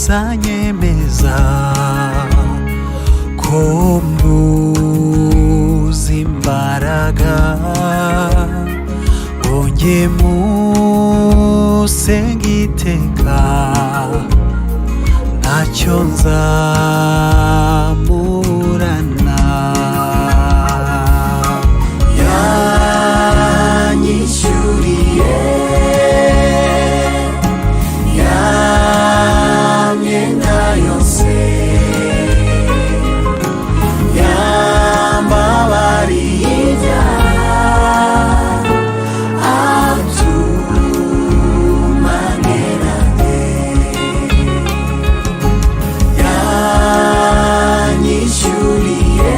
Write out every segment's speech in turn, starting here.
Yesu anyemeza ko mbuze imbaraga ngo njye musenga iteka, ntacyo nzaburana. Yanyishyuriye ya myenda yose, yambabariye ibyaha, atuma nerane. Yanyishyuriye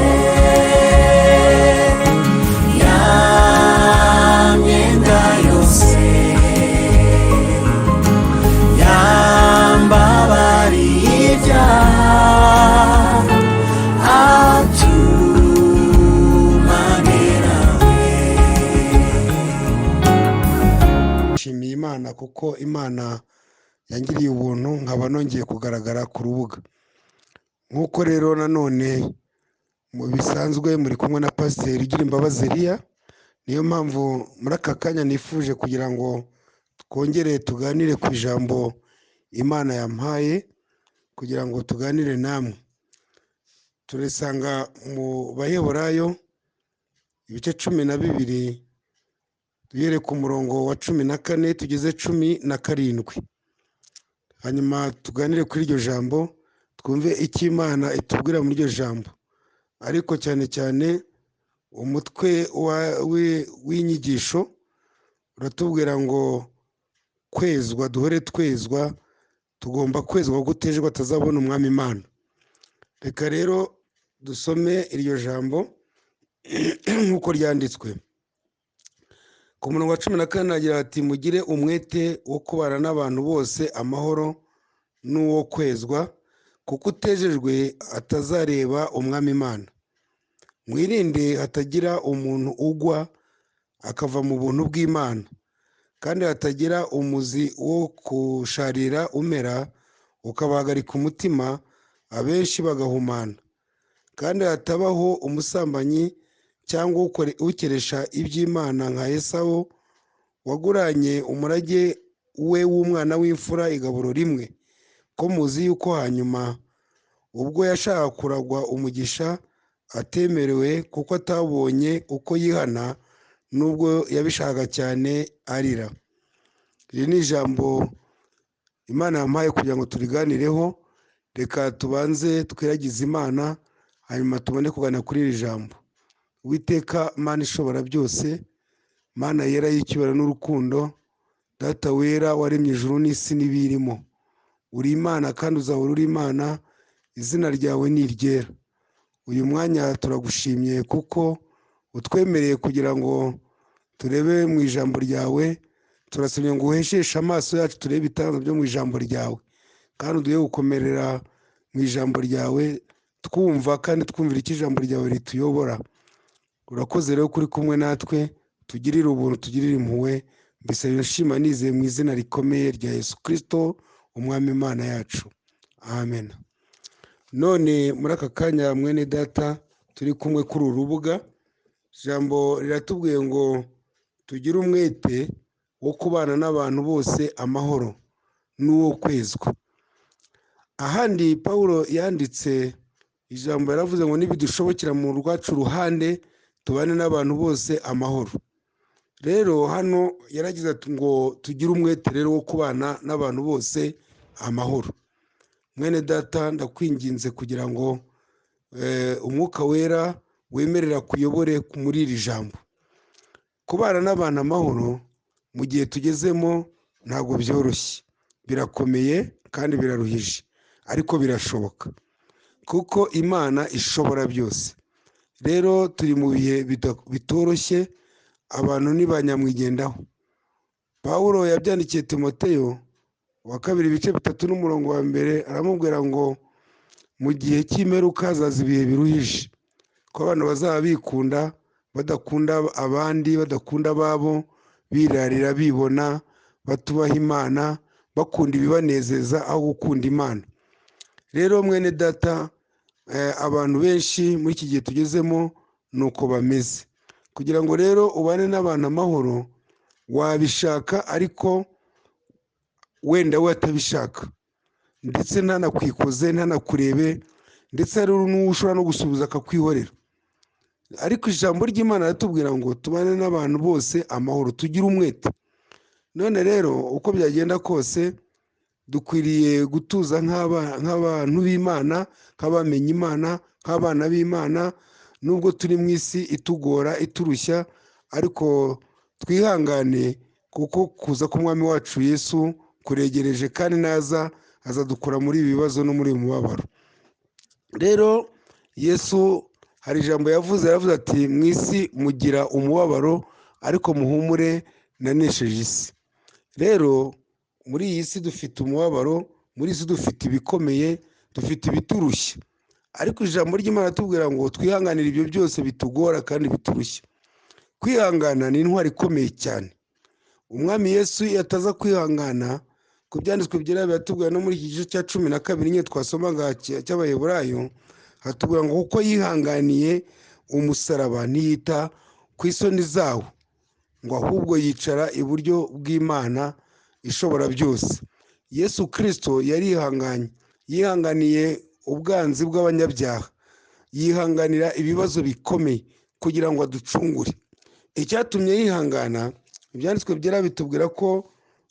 ya myenda yose, yambabariye ibyaha, atuma nerawe. Nshimiye Imana kuko Imana yangiriye ubuntu, nkaba nongeye kugaragara ku rubuga. Nk'uko rero nanone mu bisanzwe muri kumwe na Pasiteri Ugira Imbabazi Eliya. Niyo mpamvu muri aka kanya nifuje kugira ngo twongere tuganire ku ijambo Imana yampaye kugira ngo tuganire namwe. Turisanga mu Baheburayo ibice 12, duhere ku murongo wa 14 tugeze 17, hanyuma tuganire kuri iryo jambo, twumve icyo Imana itubwira muri iryo jambo. Ariko cyane cyane umutwe w'inyigisho uratubwira ngo kwezwa, duhore twezwa. Tugomba kwezwa kuko utejwe atazabona Umwami Imana. Reka rero dusome iryo jambo nk'uko ryanditswe ku murongo wa 14. Agira ati: "Mugire umwete wo kubana n'abantu bose amahoro n'uwo kwezwa, kuko utejejwe atazareba Umwami Imana. Mwirinde hatagira umuntu ugwa akava mu buntu bw'Imana, kandi hatagira umuzi wo kusharira umera ukabahagarika umutima, abenshi bagahumana, kandi hatabaho umusambanyi cyangwa ukeresha iby'Imana nka Esawu waguranye umurage we w'umwana w'imfura igaburo rimwe, ko muzi yuko hanyuma ubwo yashakaga kuragwa umugisha atemerewe, kuko atabonye uko yihana nubwo yabishakaga cyane arira." Iri ni ijambo Imana yampaye kugira ngo turiganireho. Reka tubanze twiragize Imana, hanyuma tubone kuganira kuri iri jambo. Uwiteka Mana ishobora byose, Mana yera y'icyubahiro n'urukundo, Data wera waremye ijuru n'isi n'ibirimo, uri Imana kandi uzahora uri Imana, izina ryawe ni iryera. Uyu mwanya turagushimye kuko utwemereye kugira ngo turebe mu ijambo ryawe. Turasabye ngo uhesheshe amaso yacu turebe ibitangaza byo mu ijambo ryawe, kandi uduhe gukomerera mu ijambo ryawe, twumva kandi twumvira icyo ijambo ryawe rituyobora. Urakoze rero kuri kumwe natwe, tugirire ubuntu, tugirire impuhwe. Mbese nshima nizeye mu izina rikomeye rya Yesu Kirisito Umwami Imana yacu, amen. None muri aka kanya, mwene Data turi kumwe kuri uru rubuga, ijambo riratubwiye ngo tugire umwete wo kubana n'abantu bose amahoro n'uwo kwezwa. Ahandi Paul yanditse ijambo, yaravuze ngo nibidushobokera mu rwacu ruhande tubane n'abantu bose amahoro. Rero hano yaragize ati ngo tugire umwete rero wo kubana n'abantu bose amahoro. Mwene Data, ndakwinginze kugira ngo Umwuka Wera wemerera kuyobore muri iri jambo. Kubana n'abantu amahoro mu gihe tugezemo ntabwo byoroshye, birakomeye kandi biraruhije, ariko birashoboka kuko Imana ishobora byose. Rero turi mu bihe bitoroshye, abantu ni ba nyamwigendaho. Pawulo yabyandikiye Timoteyo wa kabiri ibice 3 n'umurongo wa 1, aramubwira ngo mu gihe cy'imperuka hazaza ibihe biruhije, ko abantu bazaba bikunda, badakunda abandi, badakunda ababo, birarira, bibona, batubaha Imana, bakunda ibibanezeza aho gukunda Imana. Rero mwene data, abantu benshi muri iki gihe tugezemo ni uko bameze. Kugira ngo rero ubane n'abantu amahoro, wabishaka ariko wenda we atabishaka, ndetse ntanakwikoze, ntanakurebe, ndetse hari n'uwo ushobora no gusuhuza akakwihorera. Ariko ijambo ry'Imana riratubwira ngo tubane n'abantu bose amahoro, tugire umwete. None rero uko byagenda kose dukwiriye gutuza nk'abantu b'Imana, nk'abamenye Imana, nk'abana b'Imana, nubwo turi mu isi itugora, iturushya, ariko twihangane kuko kuza k'Umwami wacu Yesu kuregereje, kandi naza azadukura muri ibi bibazo no muri uyu mubabaro. Rero Yesu hari ijambo yavuze, yaravuze ati mu isi mugira umubabaro, ariko muhumure nanesheje isi. Rero muri iyi si dufite umubabaro, muri iyi si dufite ibikomeye, dufite ibiturushya, ariko ijambo ry'Imana riratubwira ngo twihanganire ibyo byose bitugora kandi biturushya. Kwihangana ni intwari ikomeye cyane. Umwami Yesu iyo ataza kwihangana, ku byanditswe byera biratubwira no muri iki gice cya 12 nyine twasomaga cy'Abaheburayo, hatubwira ngo kuko yihanganiye umusaraba ntiyita ku isoni zawo, ngo ahubwo yicara iburyo bw'Imana ishobora byose. Yesu Kristo yarihanganye, yihanganiye ubwanzi bw'abanyabyaha, yihanganira ibibazo bikomeye kugira ngo aducungure. Icyatumye yihangana, ibyanditswe byera bitubwira ko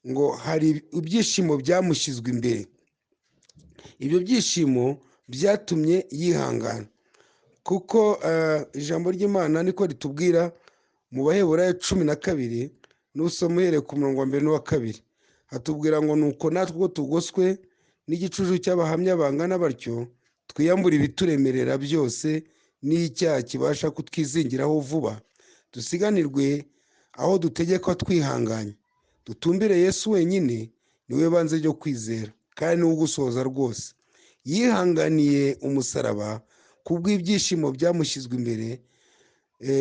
ngo hari ibyishimo byamushyizwe imbere. Ibyo byishimo byatumye yihangana, kuko ijambo ry'Imana niko ritubwira mu Baheburayo 12, n'usoma uhereye ku murongo wa mbere n'uwa kabiri, hatubwira ngo nuko natwe ubwo tugoswe n'igicucu cy'abahamya bangana batyo, twiyambure ibituremerera byose n'icyaha kibasha kutwizingiraho vuba, dusiganirwe aho dutegekwa twihanganye, dutumbire Yesu wenyine, niwe banze ryo kwizera kandi niwe ugusohoza rwose. Yihanganiye umusaraba kubw'ibyishimo byamushyizwe imbere,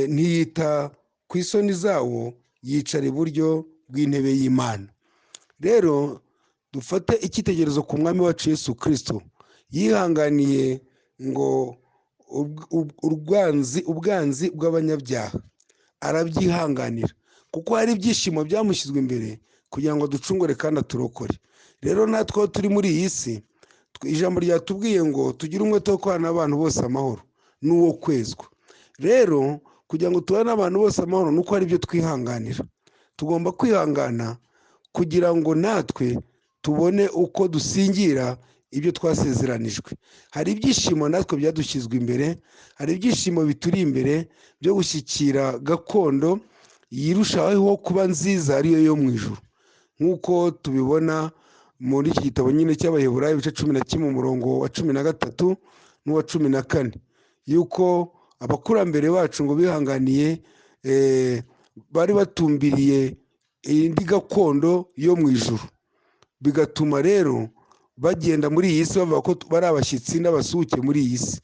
ntiyita ku isoni zawo, yicara iburyo bw'intebe y'Imana. Rero dufate icyitegererezo ku Mwami wacu Yesu Kristo, yihanganiye ngo ubwanzi bw'abanyabyaha arabyihanganira, kuko hari ibyishimo byamushyizwe imbere kugira ngo ducungure kandi aturokore. Rero natwe aho turi muri iyi si, ijambo ryatubwiye ngo tugire umwete wo kubana n'abantu bose amahoro n'uwo kwezwa. Rero kugira ngo tubane n'abantu bose amahoro nuko hari ibyo twihanganira. Tugomba kwihangana kugira ngo natwe tubone uko dusingira ibyo twasezeranijwe. Hari ibyishimo natwe byadushyizwe imbere, hari ibyishimo bituri imbere byo gushyikira gakondo yirushaho kuba nziza, ariyo yo mu ijuru, nk'uko tubibona muri iki gitabo nyine cy'Abaheburayo ibice 11 umurongo wa 13 n'uwa 14, yuko abakurambere bacu ngo bihanganiye, bari batumbiriye indi gakondo yo mu ijuru, bigatuma rero bagenda muri iyi si bavuga ko bari abashyitsi n'abasuhuke muri iyi si.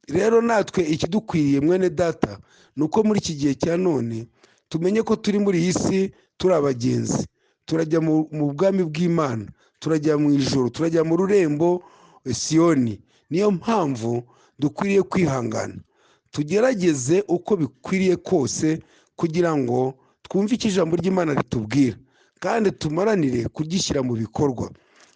Rero natwe ikidukwiriye mwene data ni uko muri iki gihe cya none tumenye ko turi muri iyi si turi abagenzi, turajya mu bwami bw'Imana, turajya mu ijuru, turajya mu rurembo Siyoni. Niyo mpamvu dukwiriye kwihangana, tugerageze uko bikwiriye kose kugira ngo twumve icyo ijambo ry'Imana ritubwira, kandi tumaranire kuryishyira mu bikorwa.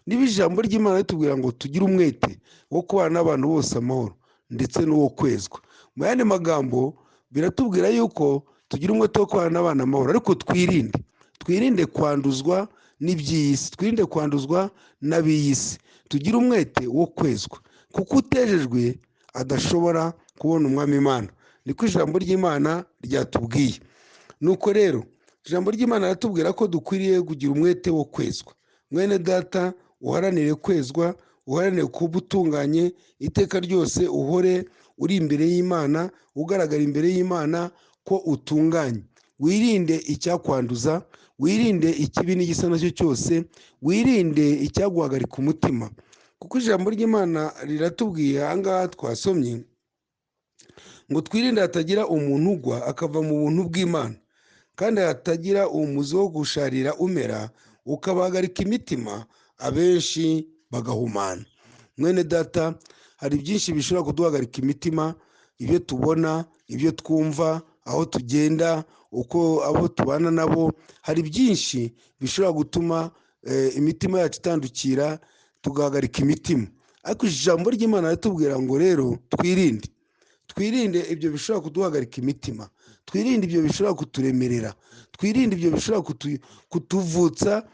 Niba ijambo ry'Imana ritubwira ngo tugire umwete wo kubana n'abantu bose amahoro ndetse n'uwo kwezwa, mu yandi magambo biratubwira yuko tugira umwete wo kubana n'abana amahoro, ariko twirinde kwanduzwa n'iby'iyi si, twirinde kwanduzwa n'ab'iyi si, tugire umwete wo kwezwa, kuko utejejwe adashobora kubona Umwami Imana. Niko ijambo ry'Imana ryatubwiye. Nuko rero ijambo ry'Imana riratubwira ko dukwiriye kugira umwete wo kwezwa. Mwene data, uharanire kwezwa, uharanire kuba utunganye iteka ryose, uhore uri imbere y'Imana, ugaragara imbere y'Imana ko utunganye. Wirinde icyakwanduza, wirinde ikibi n'igisa nacyo cyose, wirinde icyaguhagarika umutima, kuko ijambo ry'Imana riratubwiye aha ngaha twasomye ngo twirinde hatagira umuntu ugwa akava mu buntu bw'Imana, kandi hatagira umuzi wo gusharira umera ukabahagarika imitima, abenshi bagahumana. Mwene data, hari byinshi bishobora kuduhagarika imitima, ibyo tubona, ibyo twumva, aho tugenda, uko abo tubana nabo, hari byinshi bishobora gutuma imitima yacu itandukira, tugahagarika imitima. Ariko ijambo ry'Imana riratubwira ngo rero twirinde, twirinde ibyo bishobora kuduhagarika imitima, twirinde ibyo bishobora kuturemerera, twirinde ibyo bishobora kutuvutsa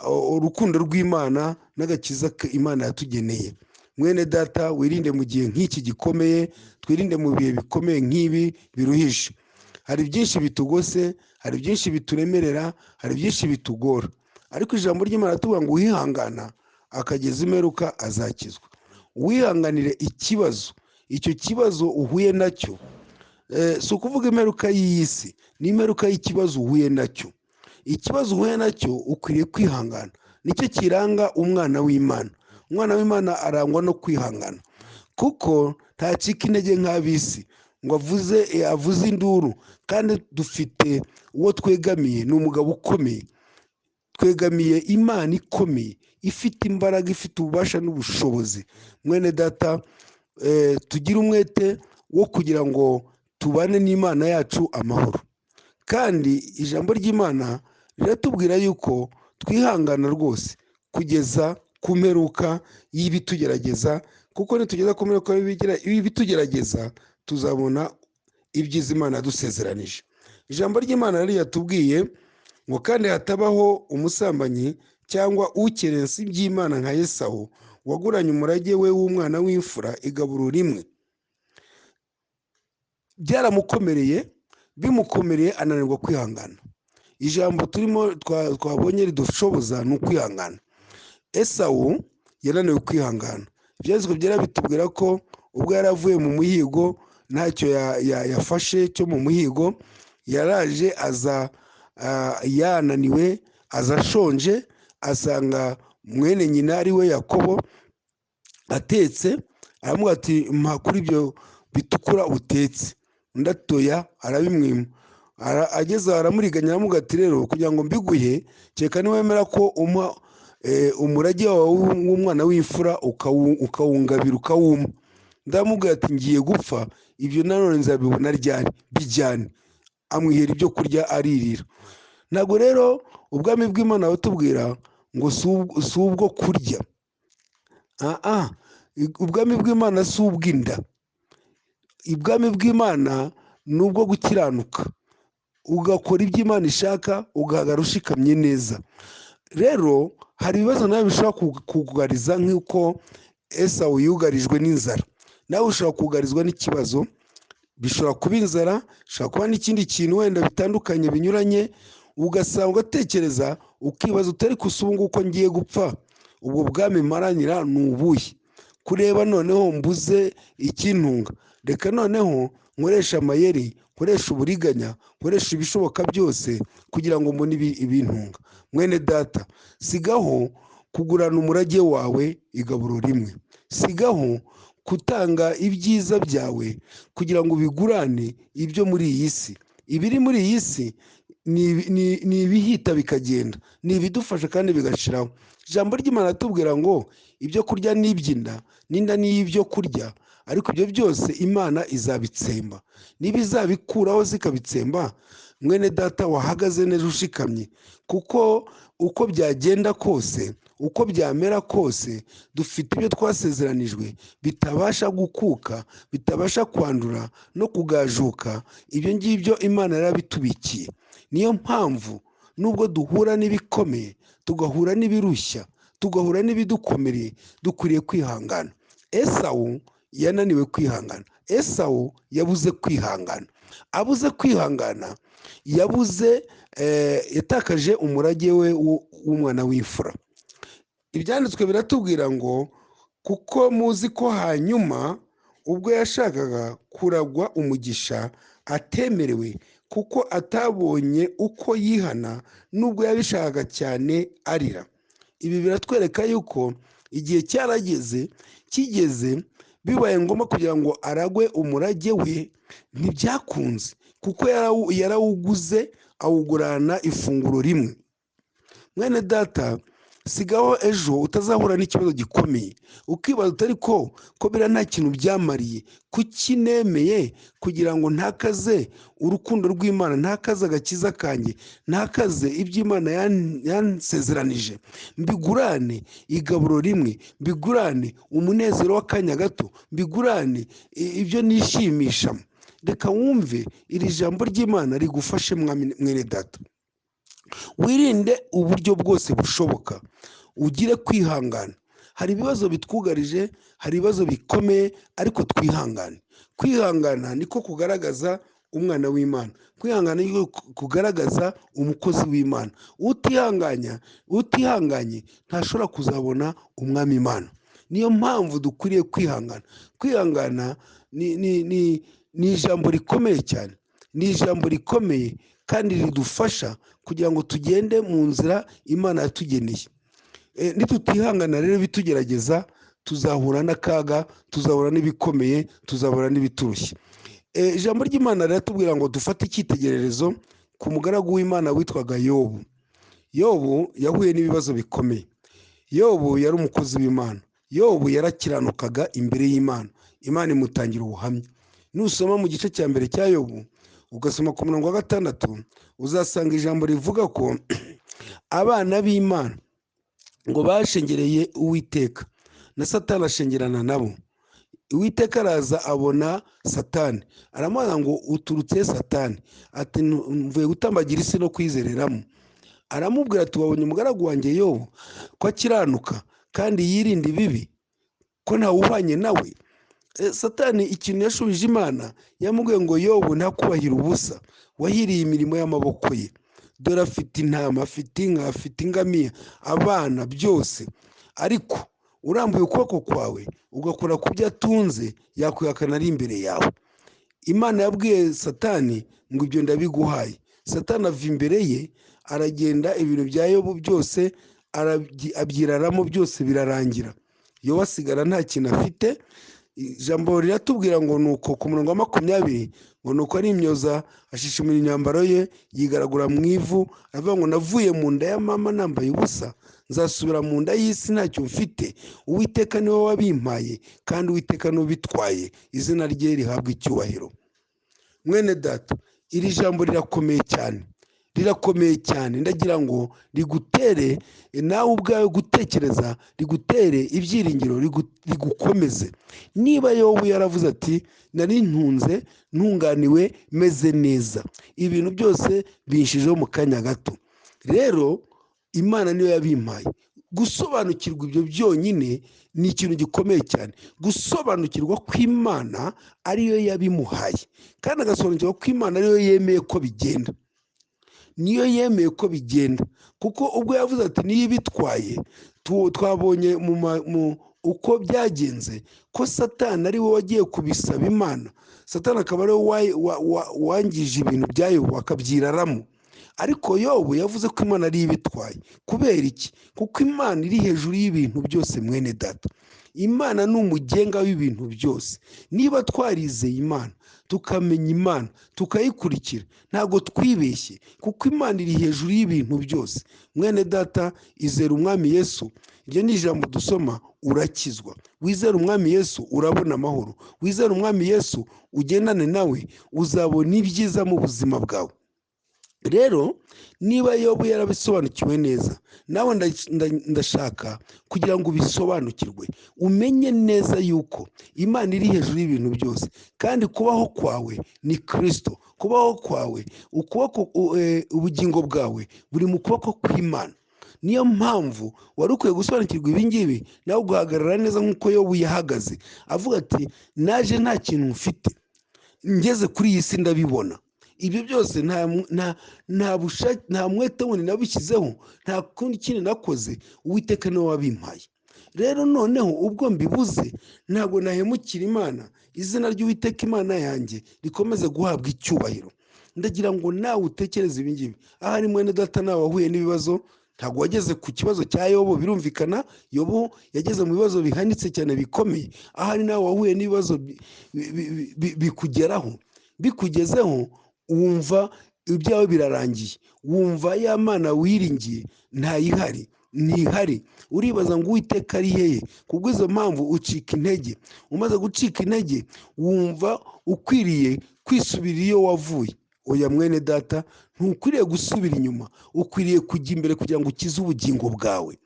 urukundo rw'Imana n'agakiza Imana yatugeneye. Mwene data, wirinde mu gihe nk'iki gikomeye, twirinde mu bihe bikomeye nk'ibi biruhije. Hari byinshi bitugose, hari byinshi bituremerera, hari byinshi bitugora, ariko ijambo ry'Imana riratubwira ngo uwihangana akageza imperuka azakizwa. Uwihanganire ikibazo, icyo kibazo uhuye nacyo, si ukuvuga imperuka y'iyi si, ni imperuka y'ikibazo uhuye nacyo. Ikibazo uhuye nacyo ukwiriye kwihangana, nicyo kiranga umwana w'Imana. Umwana w'Imana arangwa no kwihangana, kuko ntacika intege nk'ab'isi ngo avuze induru. Kandi dufite uwo twegamiye, ni umugabo ukomeye. Twegamiye Imana ikomeye, ifite imbaraga, ifite ububasha n'ubushobozi. Mwene data, tugire umwete wo kugira ngo tubane n'Imana yacu amahoro. Kandi ijambo ry'Imana riratubwira yuko twihangana rwose kugeza ku mperuka y'ibitugerageza, kuko nitugeza ku mperuka y'ibitugerageza tuzabona ibyiza Imana yadusezeranije. Ijambo ry'Imana rero yatubwiye ngo kandi hatabaho umusambanyi cyangwa ukerensa iby'Imana nka Esawu waguranye umurage we w'umwana w'imfura igaburo rimwe. Byaramukomereye, bimukomereye ananirwa kwihangana. Ijambo turimo twabonye ridushoboza ni ukwihangana. Esawu yananiwe kwihangana. Ibyanditswe byera bitubwira ko ubwo yari avuye mu muhigo ntacyo yafashe cyo mu muhigo, yaraje aza yananiwe, aza ashonje, asanga mwene nyina ari we Yakobo atetse, aramubwira ati mpa kuri ibyo bitukura utetse. Undi atoya arabimwima. Ageze aho aramuriganya, aramubwira ati rero kugira ngo mbiguhe, kereka niwemera ko umpa umurage wawe w'umwana w'imfura ukawungabira ukawumpa. Ndamubwira ati ngiye gupfa, ibyo nanone nzabibona ryari? Bijyane. Amwihera ibyo kurya aririra. Ntabwo rero ubwami bw'Imana batubwira ngo si ubwo kurya. Ubwami bw'Imana si ubw'inda. Ubwami bw'Imana ni ubwo gukiranuka, ugakora ibyo Imana ishaka, ugahagarara ushikamye neza. Rero hari ibibazo nawe bishobora kukugariza nk'uko Esawu yugarijwe n'inzara. Nawe ushobora kugarizwa n'ikibazo, bishobora kuba inzara, bishobora kuba n'ikindi kintu wenda bitandukanye binyuranye, ugasanga ugatekereza ukibaza utari gusa ubu ngubu ko ngiye gupfa, ubwo bwami mparanira ni ubuhe? Kureba noneho mbuze ikintunga, reka noneho nkoreshe amayeri, nkoreshe uburiganya, nkoreshe ibishoboka byose kugira ngo mbone ibintunga. Mwene data, sigaho kugurana umurage wawe igaburo rimwe, sigaho gutanga ibyiza byawe kugira ngo ubigurane ibyo muri iyi si. Ibiri muri iyi si ni ibihita bikagenda, ni ibidufasha kandi bigashiraho. Ijambo ry'Imana riratubwira ngo ibyo kurya ni iby'inda, n'inda ni ibyo kurya, ariko ibyo byose Imana izabitsemba. Niba izabikuraho zikabitsemba, mwene data wahagaze neza ushikamye, kuko uko byagenda kose, uko byamera kose, dufite ibyo twasezeranijwe bitabasha gukuka, bitabasha kwandura no kugajuka. Ibyo ngibyo Imana yarabitubikiye. Niyo mpamvu nubwo duhura n'ibikomeye, tugahura n'ibirushya, tugahura n'ibidukomereye, dukwiriye kwihangana. Esawu yananiwe kwihangana. Esawu yabuze kwihangana. Abuze kwihangana, yatakaje umurage we w'umwana w'imfura. Ibyanditswe biratubwira ngo kuko muzi ko hanyuma ubwo yashakaga kuragwa umugisha atemerewe, kuko atabonye uko yihana nubwo yabishakaga cyane arira. Ibi biratwereka yuko igihe cyarageze, kigeze bibaye ngombwa kugira ngo aragwe umurage we, ntibyakunze kuko yarawuguze awugurana ifunguro rimwe. Mwene data, Sigaho ejo utazahura n'ikibazo gikomeye, ukibaza utari ko biriya nta kintu byamariye, kuki nemeye kugira ngo ntakaze urukundo rw'Imana, ntakaze agakiza kanjye, ntakaze ibyo Imana yansezeranije, mbigurane igaburo rimwe, mbigurane umunezero w'akanya gato, mbigurane ibyo nishimishamo. Reka wumve iri jambo ry'Imana rigufashe mwene data. Wirinde uburyo bwose bushoboka, ugire kwihangana. Hari ibibazo bitwugarije, hari ibibazo bikomeye, ariko twihangane. Kwihangana niko kugaragaza umwana w'Imana, kwihangana niko kugaragaza umukozi w'Imana. Utihanganye ntashobora kuzabona umwami Imana. Niyo mpamvu dukwiriye kwihangana. Kwihangana ni ijambo rikomeye cyane, ni ijambo rikomeye kandi ridufasha kugira ngo tugende mu nzira Imana yatugeneye. Nitutihangana rero bitugerageza, tuzahura n'akaga, tuzahura n'ibikomeye, tuzahura n'ibiturushye. Ijambo ry'Imana riratubwira ngo dufate icyitegererezo ku mugaragu w'Imana witwaga Yobu. Yobu yahuye n'ibibazo bikomeye. Yobu yari umukozi w'Imana. Yobu yarakiranukaga imbere y'Imana. Imana imutangira ubuhamya. Nusoma mu gice cya mbere cya Yobu, ugasoma ku murongo wa 6, uzasanga ijambo rivuga ko abana b'Imana ngo bashengereye Uwiteka, na Satani ashengerana nabo. Uwiteka araza abona Satani, aramubaza ngo uturutse Satani? Ati mvuye gutambagira isi no kwizereramo. Aramubwira ati wabonye umugaragu wanjye Yobu ko akiranuka kandi yirinda ibibi, ko ntawuhwanye nawe. Satani ikintu yashubije Imana, yamubwiye ngo Yobu ntakubahire ubusa, wahiriye imirimo y'amaboko ye. Dore afite intama, afite inka, afite ingamiya, abana, byose. Ariko urambuye ukuboko kwawe ugakora ku byo atunze, yakwihakana ari imbere yawe. Imana yabwiye Satani ngo ibyo ndabiguhaye. Satani ava imbere ye, aragenda, ibintu bya Yobu byose abyiraramo, byose birarangira. Yobu asigara nta kintu afite. Ijambo riratubwira ngo nuko ku murongo wa 20 ngo nuko arimyoza, ashishimura imyambaro ye, yigaragura mu ivu, aravuga ngo navuye mu nda ya mama nambaye ubusa, nzasubira mu nda y'isi ntacyo mfite. Uwiteka niwe wabimpaye kandi Uwiteka niwe ubitwaye, izina rye rihabwa icyubahiro. Mwene data, iri jambo rirakomeye cyane, rirakomeye cyane. Ndagira ngo rigutere nawe ubwawe gutekereza, rigutere ibyiringiro, rigukomeze. Niba Yobu yaravuze ati nari ntunze, ntunganiwe, meze neza, ibintu byose binshijeho mu kanya gato, rero Imana niyo yabimpaye. Gusobanukirwa ibyo byonyine ni ikintu gikomeye cyane. Gusobanukirwa ko Imana ariyo yabimuhaye, kandi agasobanukirwa ko Imana ariyo yemeye ko bigenda, niyo yemeye ko bigenda. Kuko ubwo yavuze ati niyo ibitwaye, twabonye uko byagenze ko Satani ari we wagiye kubisaba Imana, Satani akaba ari we wangije ibintu bya Yobu akabyiraramo. Ariko Yobu yavuze ko Imana ariyo ibitwaye. Kubera iki? Kuko Imana iri hejuru y'ibintu byose mwene data. Imana ni umugenga w'ibintu byose. Niba twarizeye Imana, tukamenya Imana, tukayikurikira, ntabwo twibeshye, kuko Imana iri hejuru y'ibintu byose. Mwene data, izere Umwami Yesu. Iryo ni ijambo dusoma, urakizwa. Wizere Umwami Yesu, urabona amahoro. Wizere Umwami Yesu, ugendane nawe, uzabona ibyiza mu buzima bwawe. Rero niba Yobu yarabisobanukiwe neza, nawe ndashaka kugira ngo ubisobanukirwe, umenye neza yuko Imana iri hejuru y'ibintu byose, kandi kubaho kwawe ni Kristo. Kubaho kwawe, ubugingo bwawe buri mu kuboko kw'Imana. Niyo mpamvu wari ukwiye gusobanukirwa ibi ngibi, nawe ugahagarara neza nk'uko Yobu yahagaze, avuga ati naje nta kintu mfite, ngeze kuri iyi si ndabibona. Ibyo byose nta mwete wundi nabishyizeho, nta kundi kintu nakoze, Uwiteka niwe wabimpaye. Rero noneho ubwo mbibuze, ntabwo nahemukira Imana, izina ry'Uwiteka Imana yanjye rikomeze guhabwa icyubahiro. Ndagira ngo nawe utekereze ibi ngibi. Ahari mwene data nawe wahuye n'ibibazo, ntabwo wageze ku kibazo cya Yobu, birumvikana Yobu yageze mu bibazo bihanitse cyane bikomeye. Ahari nawe wahuye n'ibibazo bikugeraho, bikugezeho wumva ibyawe birarangiye, wumva ya Mana wiringiye ntayihari. ntihari, uribaza ngo Uwiteka ari hehe? Kubw'izo mpamvu ucika intege. Umaze gucika intege wumva ukwiriye kwisubira iyo wavuye. Oya mwene data, ntukwiriye gusubira inyuma, ukwiriye kujya imbere kugira ngo ukize ubugingo bwawe.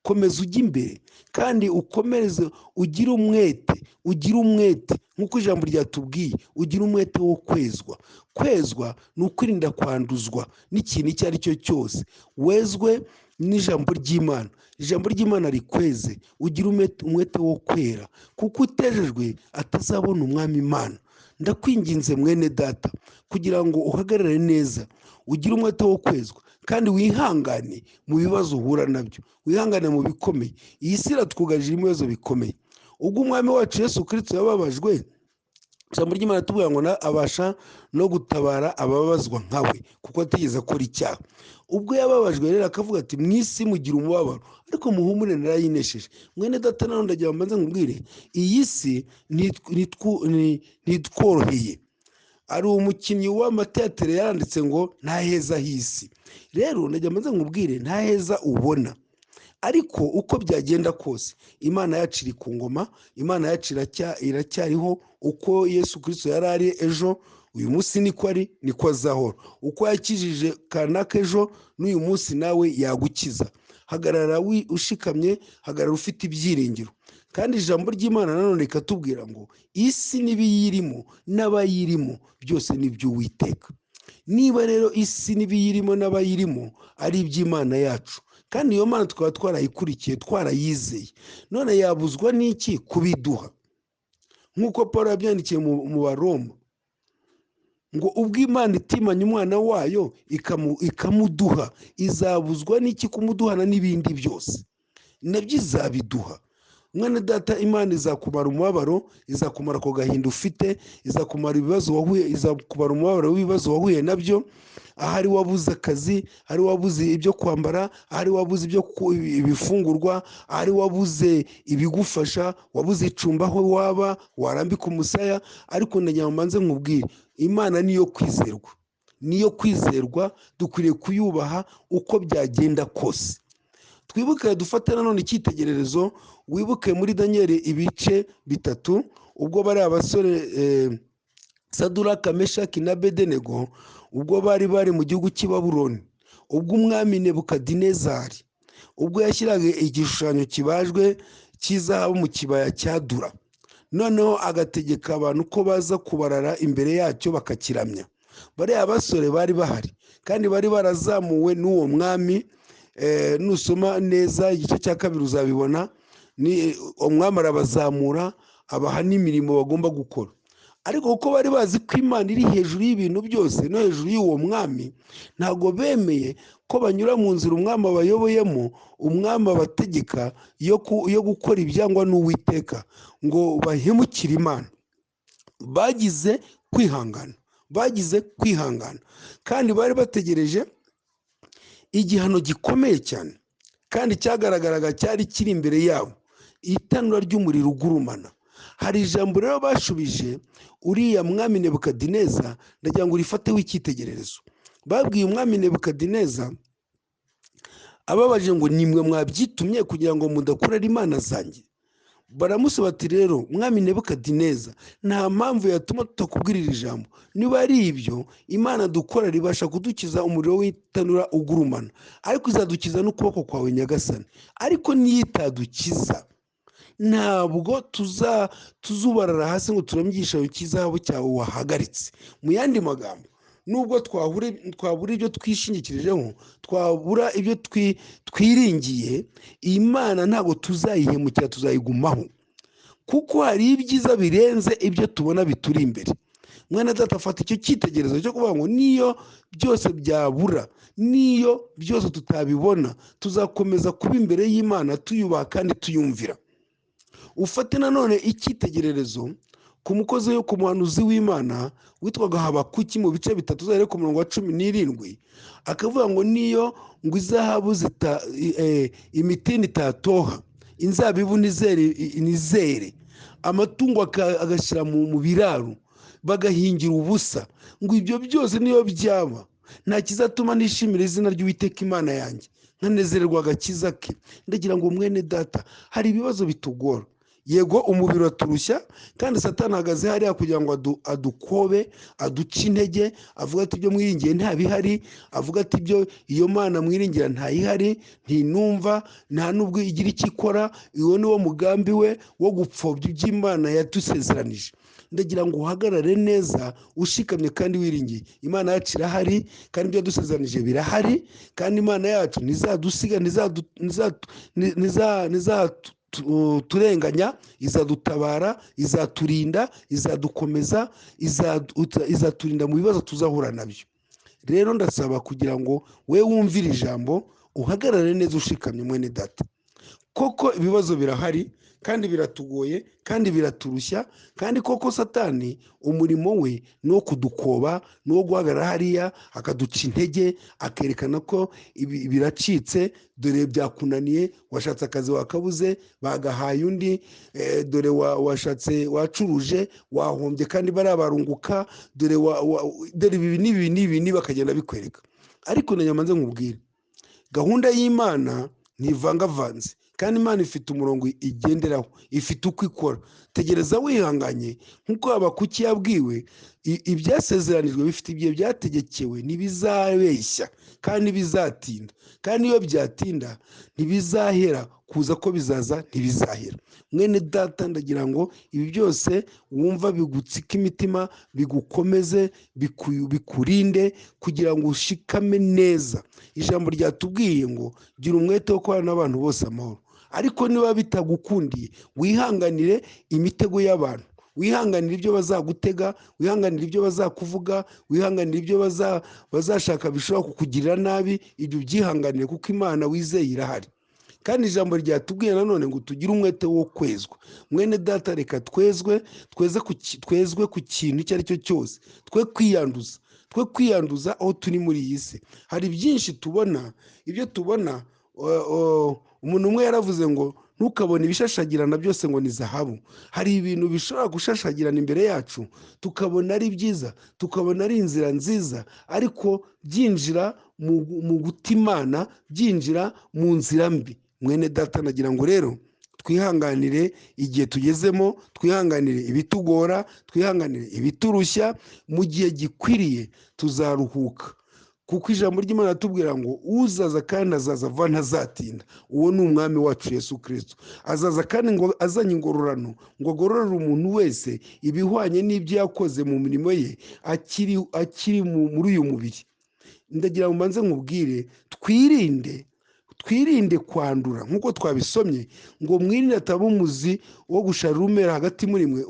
Komeza ujye imbere kandi ukomereze, ugire umwete, ugire umwete nk'uko ijambo ryatubwiye, ugire umwete wo kwezwa. Kwezwa ni ukwirinda kwanduzwa n'ikintu icyo ari cyo cyose. Wezwe n'ijambo ry'Imana, ijambo ry'Imana rikweze, ugire umwete wo kwera, kuko utejejwe atazabona umwami Imana. Ndakwinginze mwene data, kugira ngo uhagarare neza, ugire umwete wo kwezwa, kandi wihangane mu bibazo uhura nabyo, wihangane mu bikomeye. Iyi si iratwugarije ibibazo bikomeye. Ubwo umwami wacu Yesu Kristo yababajwe, ijambo ry'Imana ritubwira ngo abasha no gutabara ababazwa nkawe, kuko atigeze akora icyaha. Ubwo yababajwe rero akavuga ati mu isi mugira umubabaro, ariko muhumure narayinesheje. Mwene data, nanone ndagira ngo mbanze nkubwire, iyi si ntitworoheye. Ari umukinnyi w'amateatere yaranditse ngo nta heza h'isi. Rero ndagira ngo mbanze nkubwire, nta heza ubona, ariko uko byagenda kose Imana yacu iri ku ngoma, Imana yacu iracyariho. Uko Yesu Kristo yari ari ejo, uyu munsi niko ari, niko azahora. Uko yakijije kanaka ejo, n'uyu munsi nawe yagukiza. Hagarara ushikamye, hagarara ufite ibyiringiro. Kandi ijambo ry'Imana nanone rikatubwira ngo isi n'ibiyirimo n'abayirimo byose ni iby'Uwiteka. Niba rero isi n'ibiyirimo n'abayirimo ari iby'Imana yacu, kandi iyo Mana tukaba twarayikurikiye, twarayizeye, none yabuzwa n'iki kubiduha? Nk'uko Paul yabyandikiye mu Baroma ngo ubwo Imana itimanye umwana wayo ikamuduha, izabuzwa n'iki kumuduhana n'ibindi byose? Nabyo izabiduha. Mwene data, Imana izakumara umubabaro, izakumara ako gahinda ufite, izakumara ibibazo wahuye, izakumara umubabaro w'ibibazo wahuye nabyo. Ahari wabuze akazi, ahari wabuze ibyo kwambara, ahari wabuze ibifungurwa, ahari wabuze ibigufasha, wabuze icumbi aho waba warambika umusaya. Ariko ndagira ngo mbanze nkubwire, Imana niyo kwizerwa, niyo kwizerwa, dukwiriye kuyubaha uko byagenda kose. Twibuke, dufate nanone icyitegererezo, wibuke muri Daniyeli ibice 3, ubwo bari abasore Saduraka, Meshaki na Abedenego, ubwo bari bari mu gihugu cy'i Babuloni, ubwo umwami Nebukadinezari ubwo yashyiraga igishushanyo kibajwe cy'izahabu mu kibaya cya Dura, noneho agategeka abantu ko baza kubarara imbere yacyo bakakiramya. Bariya basore bari bahari kandi bari barazamuwe n'uwo mwami. Nusoma neza igice cya 2 uzabibona, ni umwami arabazamura abaha n'imirimo bagomba gukora. Ariko kuko bari bazi ko Imana iri hejuru y'ibintu byose no hejuru y'uwo mwami, ntabwo bemeye ko banyura mu nzira umwami abayoboyemo, umwami abategeka yo gukora ibyangwa n'Uwiteka, ngo bahemukire Imana. Bagize kwihangana, bagize kwihangana, kandi bari bategereje igihano gikomeye cyane, kandi cyagaragaraga cyari kiri imbere yabo, itanura ry'umuriro ugurumana. Hari ijambo rero bashubije uriya mwami Nebukadineza, ndagira ngo urifateho icyitegererezo. Babwiye umwami Nebukadineza ababaje ngo nimwe mwabyitumye kugira ngo mudakorera imana zanjye. Baramusubiza bati rero mwami Nebukadineza, nta mpamvu yatuma tutakubwirira ijambo. Niba ari ibyo, Imana dukora ribasha kudukiza umuriro w'itanura ugurumana, ariko izadukiza n'ukuboko kwawe Nyagasani. Ariko niyo itadukiza, ntabwo tuzubarara hasi ngo turamye igishushanyo cy'izahabu cyawe wahagaritse. Mu yandi magambo, nubwo twabura ibyo twishingikirijeho, twabura ibyo twiringiye, Imana ntabwo tuzayihemukira, tuzayigumaho, kuko hari ibyiza birenze ibyo tubona bituri imbere. Mwene data, fata icyo cyitegererezo cyo kuvuga ngo niyo byose byabura, niyo byose tutabibona, tuzakomeza kuba imbere y'Imana tuyubaha kandi tuyumvira. Ufate nanone icyitegererezo ku mukozi wo ku muhanuzi w'Imana witwaga Habakuki mu bice 3, uzahere ku murongo wa 17, akavuga ngo niyo ngo izahabu imitini itatoha, inzabibu nizere, amatungo agashyira mu biraro, bagahingira ubusa, ngo ibyo byose niyo byaba, nta kizatuma nishimira izina ry'Uwiteka Imana yanjye, nkanezererwa agakiza ke. Ndagira ngo mwene data, hari ibibazo bitugora. Yego umubiri uraturushya, kandi Satani ahagaze hariya kugira ngo adukobe, aduce intege, avuga ati ibyo mwiringiye ntabihari, avuga ati ibyo iyo Mana mwiringira ntayihari, ntinumva, nta nubwo igira icyo ikora. Uwo ni wo mugambi we wo gupfobya iby'Imana yadusezeranije. Ndagira ngo uhagarare neza ushikamye kandi wiringiye. Imana yacu irahari, kandi ibyo yadusezeranije birahari, kandi Imana yacu ntizadusiga, turenganya, izadutabara, izaturinda, izadukomeza, izaturinda mu bibazo tuzahura nabyo. Rero ndasaba kugira ngo we wumvire ijambo, uhagarare neza ushikamye mwene data. Koko ibibazo birahari kandi biratugoye kandi biraturushya, kandi koko Satani umurimo we ni uwo kudukoba, ni uwo guhagarara hariya akaduca intege, akerekana ko ibi biracitse, dore byakunaniye, washatse akazi wakabuze, bagahaye undi, dore washatse wacuruje wahombye kandi barabarunguka, dore dore ibi n'ibi n'ibi n'ibi, bakagenda bikwereka. Ariko nanyamanze nkubwire, gahunda y'Imana ntivangavanze, kandi Imana ifite umurongo igenderaho, ifite uko ikora. Tegereza wihanganye, nk'uko Habakuki yabwiwe, ibyasezeranijwe bifite igihe byategekewe, ntibizabeshya kandi bizatinda, kandi iyo byatinda ntibizahera, kuza ko bizaza ntibizahera. Mwene data, ndagira ngo ibi byose wumva bigutsike imitima, bigukomeze, bikurinde kugira ngo ushikame neza. Ijambo ryatubwiye ngo gira umwete wo kubana n'abantu bose amahoro, ariko niba bitagukundiye wihanganire imitego y'abantu, wihanganire ibyo bazagutega, wihanganire ibyo bazakuvuga, wihanganire ibyo bazashaka bishobora kukugirira nabi, ibyo ubyihanganire kuko Imana wizeye irahari. Kandi ijambo ryatubwiye nanone ngo tugire umwete wo kwezwa. Mwene data, reka twezwe, twezwe ku kintu icyo ari cyo cyose, twe kwiyanduza, twe kwiyanduza aho turi muri iyi si. Hari byinshi tubona, ibyo tubona, umuntu umwe yaravuze ngo ntukabone ibishashagirana byose ngo ni zahabu. Hari ibintu bishobora gushashagirana imbere yacu, tukabona ari byiza, tukabona ari inzira nziza, ariko byinjira mu guta Imana, byinjira mu nzira mbi. Mwene data, nagira ngo rero twihanganire igihe tugezemo, twihanganire ibitugora, twihanganire ibiturushya, mu gihe gikwiriye tuzaruhuka. Kuko ijambo ry'Imana ritubwira ngo uzaza kandi azaza vuba ntazatinda. Uwo ni umwami wacu Yesu Kristo. Azaza kandi ngo azanye ingororano, ngo agororere umuntu wese ibihwanye n'ibyo yakoze mu mirimo ye akiri muri uyu mubiri. Ndagira ngo mbanze nkubwire, twirinde kwandura nk'uko twabisomye, ngo mwirinde ataba umuzi wo gusharira umera hagati muri mwe,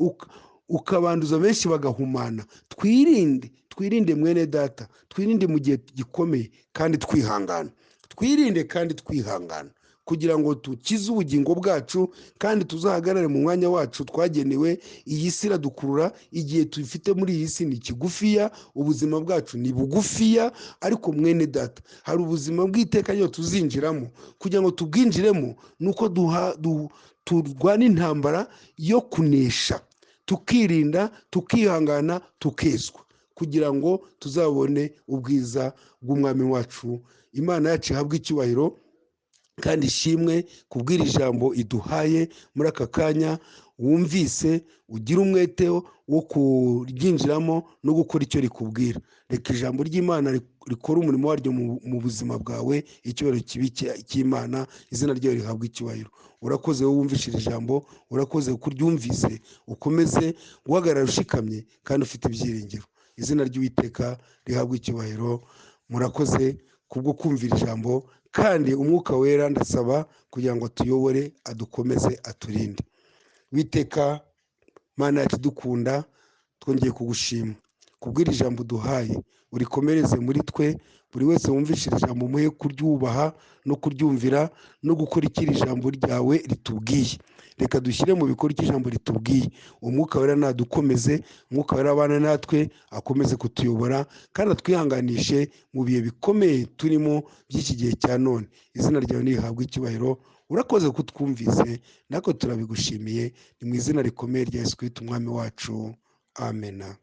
ukabanduza benshi bagahumana. Twirinde, twirinde mwene data, twirinde mu gihe gikomeye kandi twihangana. Twirinde kandi twihangana kugira ngo dukize ubugingo bwacu kandi tuzahagarare mu mwanya wacu twagenewe. Iyi si iradukurura, igihe tufite muri iyi si ni kigufiya, ubuzima bwacu ni bugufiya, ariko mwene data hari ubuzima bw'iteka ryo tuzinjiramo. Kugira ngo tubwinjiremo nuko turwana intambara yo kunesha, tukirinda, tukihangana, tukezwa, kugira ngo tuzabone ubwiza bw'umwami wacu. Imana yacu ihabwe icyubahiro kandi ishimwe kubw'iri jambo iduhaye muri aka kanya. Wumvise ugira umwete wo kuryinjiramo no gukora icyo rikubwira. Reka ijambo ry'Imana rikore umurimo waryo mu buzima bwawe. Icyubahiro kibi cy'Imana, izina ryayo rihabwe icyubahiro. Urakoze wowe wumvise iri jambo, urakoze kuko uryumvise, ukomeze guhagarara ushikamye kandi ufite ibyiringiro. Izina ry'Uwiteka rihabwe icyubahiro. Murakoze kubwo kumvira ijambo, kandi Umwuka Wera ndasaba kugira ngo atuyobore, adukomeze, aturinde. Witeka Mana yacu idukunda, twongeye kugushima kubw'iri jambo uduhaye, urikomereze muri twe. Buri wese wumvise iri jambo umuhe kuryubaha no kuryumvira no gukora icyo iri jambo ryawe ritubwiye. Reka dushyire mu bikorwa icyo ijambo ritubwiye. Umwuka Wera nadukomeze, Umwuka Wera abane natwe, akomeze kutuyobora kandi atwihanganishe mu bihe bikomeye turimo by'iki gihe cya none. Izina ryawe nirihabwe icyubahiro. Urakoze kutwumvise, natwe turabigushimiye. Ni mu izina rikomeye rya Yesu Kristo umwami wacu, amena.